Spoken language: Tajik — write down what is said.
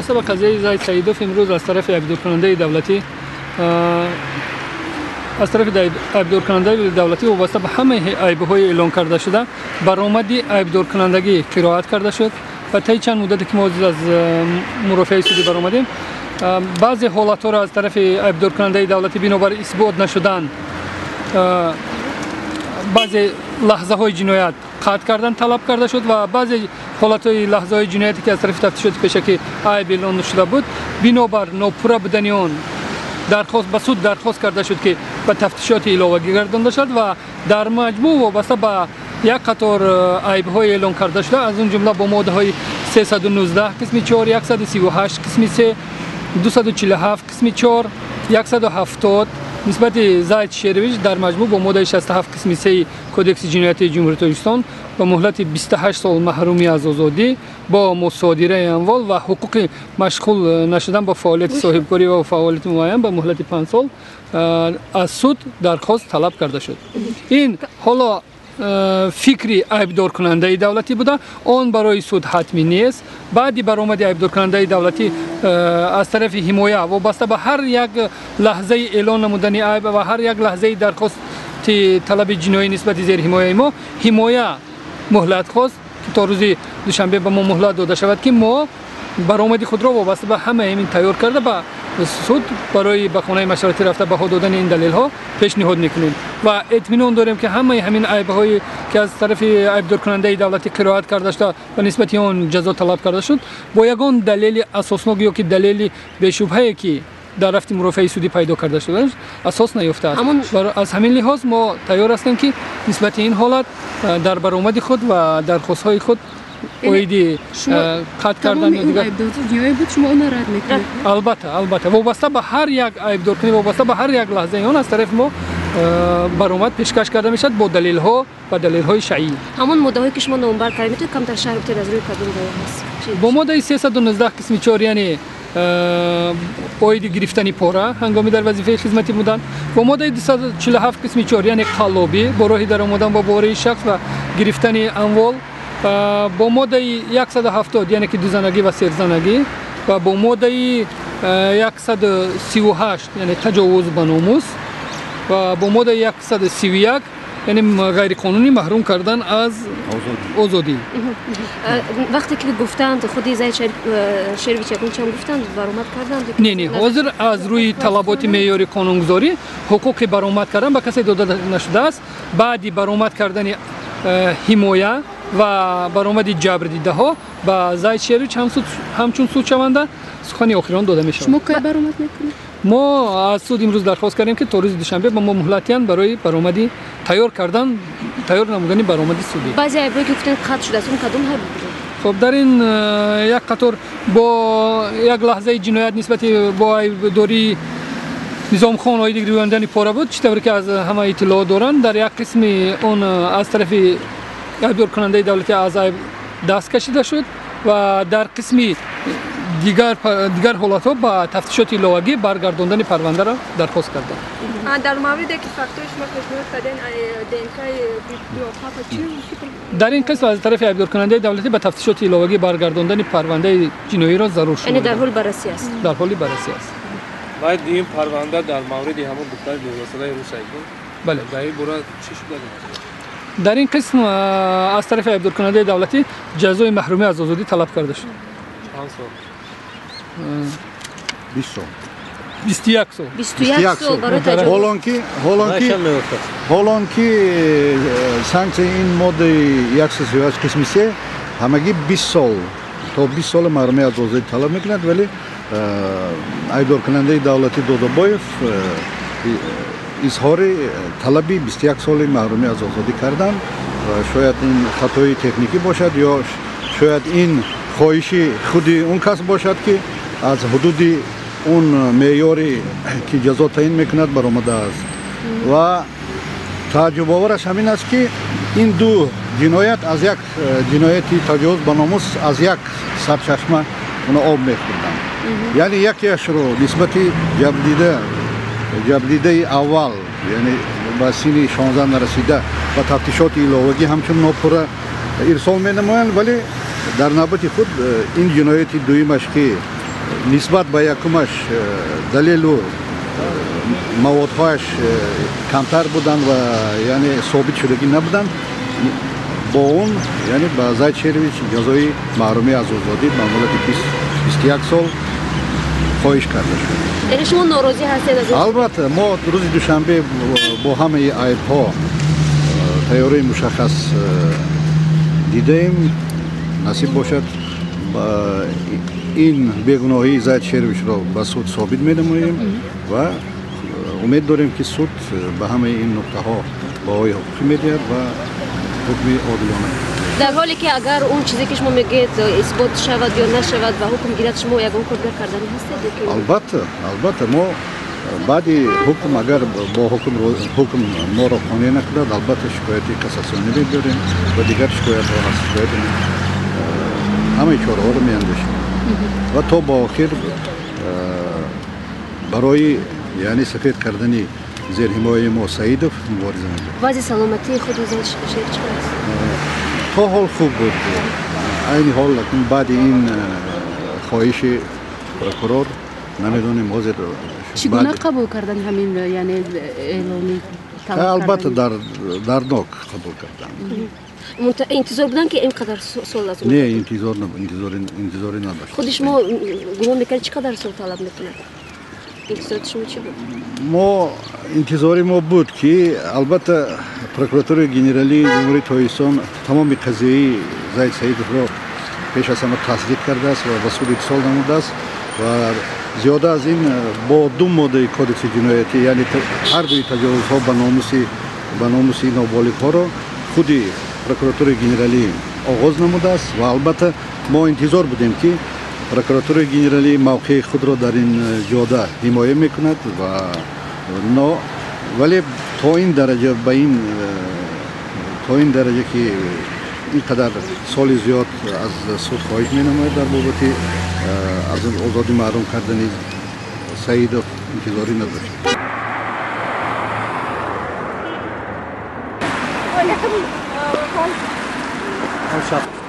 Вобаста ба қазияи Зайд Саидов имрӯз аз тарафи айбдоркунандаи давлатӣ аз тарафи айбдоркунандаи давлатӣ вобаста ба ҳамаи айбҳои эълон карда шуда баромади айбдоркунандагӣ қироат карда шуд ва таи чанд муддате ки мо аз мурофиаи судӣ баромадем, баъзе ҳолатҳоро аз тарафи айбдоркунандаи давлатӣ бинобар исбот нашудан баъзе лаҳзаҳои ҷиноят қатъ кардан талаб карда шуд ва баъзе ҳолатҳои лаҳзаҳои ҷинояте ки аз тарафи тафтишоти пешакӣ айб эълон шуда буд, бинобар нопурра будани он дархост ба суд дархост карда шуд ки ба тафтишоти иловагӣ гардонда шуд ва дар маҷмӯъ вобаста ба як қатор айбҳои эълон карда шуда, аз он ҷумла бо моддаҳои 319 қисми 4, 138 қисми 3, 247 қисми 4, 170 нисбати Зайд Шерович дар маҷмӯъ бо моддаи 67 қисми 3 Кодекси ҷиноятии Ҷумҳурии Тоҷикистон ба муҳлати 28 сол маҳрумӣ аз озодӣ бо мусодираи амвол ва ҳуқуқи машғул нашудан ба фаъолияти соҳибкорӣ ва фаъолияти муайян ба муҳлати 5 сол аз суд дархост талаб карда шуд. Ин ҳоло фикри айбдоркунандаи давлатӣ буда, он барои суд ҳатмӣ нест. Баъди баромади айбдоркунандаи давлатӣ аз тарафи ҳимоя вобаста ба ҳар як лаҳзаи эълон намудани айб ва ҳар як лаҳзаи дархости талаби ҷиноӣ нисбати зерҳимояи мо ҳимоя муҳлат хост ки то рӯзи душанбе ба мо муҳлат дода шавад ки мо баромади худро вобаста ба ҳамаи ин тайёр карда ба суд барои ба хонаи машваратӣ рафта баҳо додани ин далелҳо пешниҳод мекунем ва итминон дорем ки ҳамаи ҳамин айбҳое ки аз тарафи айбдоркунандаи давлатӣ қироат карда шуда ва нисбати он ҷазо талаб карда шуд бо ягон далели асоснок ё ки далели бешубҳае ки дар рафти мурофиаи судӣ пайдо карда шудааст асос наёфтааст. Аз ҳамин лиҳоз мо тайёр ҳастем ки нисбати ин ҳолат дар баромади худ ва дархостҳои худ оиди қатъ кардан дигар шумо онро рад мекунед? Албатта, албатта, вобаста ба ҳар як айбдоркунӣ, вобаста ба ҳар як лаҳзаи он аз тарафи мо баромад пешкаш карда мешавад бо далелҳо ва далелҳои шаъӣ. Ҳамон моддаҳое ки шумо номбар кардед, метавонед камтар шарҳ бидиҳед аз рӯи кадом даъво ҳаст? Бо моддаи 319 қисми 4, яъне оиди гирифтани пора ҳангоми дар вазифаи хизматӣ будан, бо моддаи 247 қисми 4, яъне қаллобӣ бо роҳи даромадан бо боварии шахс ва гирифтани амвол, бо моддаи 170, яъне ки дузанагӣ ва серзанагӣ, ва бо моддаи 138, яъне таҷовуз ба номус, ва бо моддаи 131, яъне ғайриқонунӣ маҳрум кардан аз озодӣ. Вақте ки гуфтанд худи Зайд Шерович ягон чиам гуфтанд, баромад карданд? Не, не, ҳозир аз рӯи талаботи меъёри қонунгузорӣ ҳуқуқи баромад кардан ба касе дода нашудааст. Баъди баромад кардани ҳимоя ва баромади ҷабрдидаҳо ба Зайд Шерович ҳамчун судшаванда сухани охирон дода мешавад. Шумо кай баромад мекунед? Мо аз суд имрӯз дархост кардем ки то рӯзи душанбе ба мо муҳлат диҳанд барои баромади тайёр кардан, тайёр намудани баромади судӣ. Баъзе айбҳое ки гуфтанд қатъ шудааст, он кадом айб буд? Хоб, дар ин як қатор бо як лаҳзаи ҷиноят нисбати бо айбдории Низомхон оиди гирифтани пора буд, чӣ тавре ки аз ҳама иттилоот доранд, дар як қисми он аз тарафи айбдоркунандаи давлатӣ аз айб даст кашида шуд ва дар қисми дигар ҳолатҳо ба тафтишоти иловагӣ баргардондани парвандаро дархост карданд. Дар мавриде ки фактҳои шумо пешниҳод кардем, ДНК-и чӣ фикр? Дар ин қисм аз тарафи айбдоркунандаи давлатӣ ба тафтишоти иловагӣ баргардондани парвандаи ҷиноиро зарур шуд. Яъне дар ҳоли баррасӣ аст? Дар ҳоли баррасӣ аст. Баъд ин парванда дар мавриди ҳамон духтари 12-солаи рус айб? Бале. Дар ин бора чӣ шуда? Дар ин қисм аз тарафи айбдоркунандаи давлатӣ ҷазои маҳрумӣ аз озодӣ талаб карда шуд. Чанд сол? 20 сол. 21 сол. 21 сол барои таҷовуз. Ҳолон ки санксияи ин моддаи 138 қисми 3 ҳамагӣ 20 сол то 20 сола маҳрумӣ аз озодӣ талаб мекунад, вале айбдоркунандаи давлатӣ Додобоев изҳори талаби 21 соли маҳрумӣ аз озодӣ карданд. Шояд ин хатои техникӣ бошад ё шояд ин хоҳиши худи он кас бошад ки аз ҳудуди он меъёре ки ҷазо таъин мекунад баромадааст. Ва тааҷҷубовараш ҳамин аст ки ин ду ҷиноят аз як ҷинояти таҷовуз ба номус аз як сарчашма оно об мехӯрданд. Яъне якеашро нисбати ҷабрдидаи аввал, яъне ба синни 16 нарасида ба тафтишоти иловагӣ ҳамчун нопурра ирсол менамоянд, вале дар навбати худ ин ҷинояти дуюмаш ки Нисбат ба якумаш далелу маводҳояш камтар буданд ва яъне собит шудагӣ набуданд, бо он яъне ба Зайд Шерович ҷазои маҳрумӣ аз озодӣ ба муддати 21 сол хоҳиш карда шуд. Яъне шумо норозӣ ҳастед аз ин? Албатта, мо рӯзи душанбе бо ҳамаи айбҳо тайёрии мушаххас дидаем. Насиб бошад, ин бегуноҳии Зайд Шеровичро ба суд собит менамоем ва умед дорем, ки суд ба ҳамаи ин нуқтаҳо баҳои ҳуқуқӣ медиҳад ва ҳукми одилона. Дар ҳоле ки агар он чизе ки шумо мегӯед исбот шавад ё нашавад ва ҳукм гирад, шумо ягон кор карданӣ ҳастед? Албатта, албатта, мо баъди ҳукм, агар бо ҳукм моро қонеъ накунад, албатта шикояти кассатсионӣ мебиёрем ва дигар шикоятҳо ҳаст, шикояти ҳамаи чораҳоро меандешем ва то ба охир барои яъне сафед кардани зерҳимояи мо Саидов мубориза мебарем. Вазъи саломатии худи Зайд Шер чӣ аст? То ҳол хуб буд. Айни ҳол акнун баъди ин хоҳиши прокурор намедонем ҳозир. Чӣ гуна қабул кардан ҳамин, яъне эълони? Албатта, дарднок қабул кардан. Интизор буданд, ки ин қадар сол аз Не, интизор интизорӣ надошт. Худи шумо гумон мекардед, чӣ қадар сол талаб мекунад? Интизороти шумо чӣ буд? Мо интизори мо буд, ки албатта прокуратураи генералии Ҷумҳурии Тоҷикистон тамоми қазияи Зайд Саидовро пеш аз ҳама тасдиқ кардааст ва ба суд итисол намудааст ва зиёда аз ин бо ду моддаи кодекси ҷиноятӣ, яъне ҳар дуи таҷовузҳо ба номуси ноболиғҳоро худи прокуратураи генералӣ оғоз намудааст. Ва албатта мо интизор будем, ки прокуратураи генералӣ мавқеи худро дар ин ҷода ҳимоя мекунад ва но вале то ин дараҷа ба ин то ин дараҷа, ки ин қадар соли зиёд аз суд хоҳиш менамояд дар бобати аз озодӣ маҳрум кардани Саидов, интизорӣ надошт. Шаб.